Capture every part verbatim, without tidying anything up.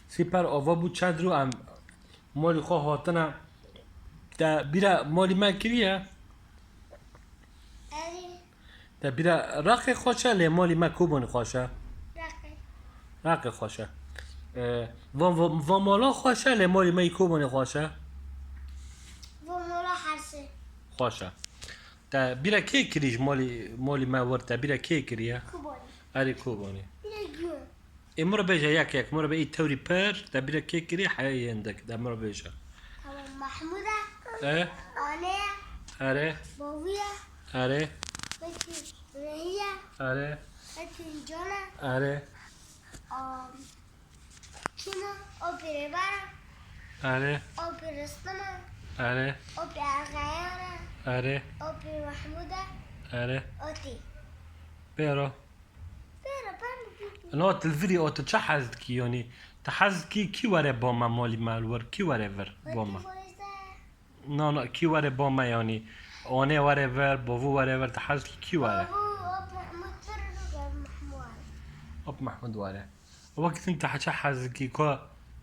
Sîper ava bû çend rû em malî xwe hatine. Te bîra malî me kiriye? Erê. Te bîra Reqê xweş e lê malî me Kobanê xweş e? Reqê. Reqê xweş e. Ee, van, van, van mala xweş e lê malî me yî Kobanê xweş e? Van mala her sê. Xweş e. Te bîra kê kirî ji malî, malî me wir te bîra kê kiriye? Kobanê. Erê Kobanê. Bîra giyo. Ê min re bêje yek yek, min re bê î tewrî pir, te bîra kê kirî heya yên dik, de min re bêje. Tamam, Mahmûd e. E? Ane ye. Erê. Bavû ye. Erê. Betî Rehî ye. Erê. Betî Can e. Erê. Am, Çin e. Opî Rêber e. Erê. Opî Ristim e. Erê. Opî Erxeyan e. Erê. Opî Mahmûd e. Erê. Otî. Pêro. Pêro, pêro. No, tu li virî o tu çi hez dikî, yanî? Tu hez dikî kî were ba me malî me li wir? Kî were vir ba me? Otî Moîze. No, no, kî were ba me, yanî? Anê were vir, bavû were vir, tu hez dikî kî were? Bavû, Op Mehmûd vir, Op Mehmûd were. Op Mehmûd were. Wekî din tu çi hez dikî, ku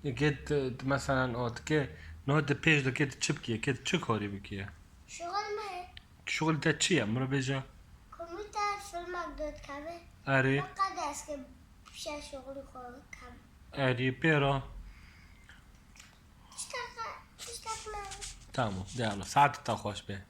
yekê tu, tu meselen o dikê, no tu pêş dikê tu çi bikî, yekê tu çi karî bikî? Şixul me. Şixul te çi ye? Min re bêje. Komputer filmek dot keve. Erê. Qede ez ke pişe şixulî xwe kem. Erê, pêro. Tiştek, tiştek ne. Tamam, de Allah. Saet te xweş be.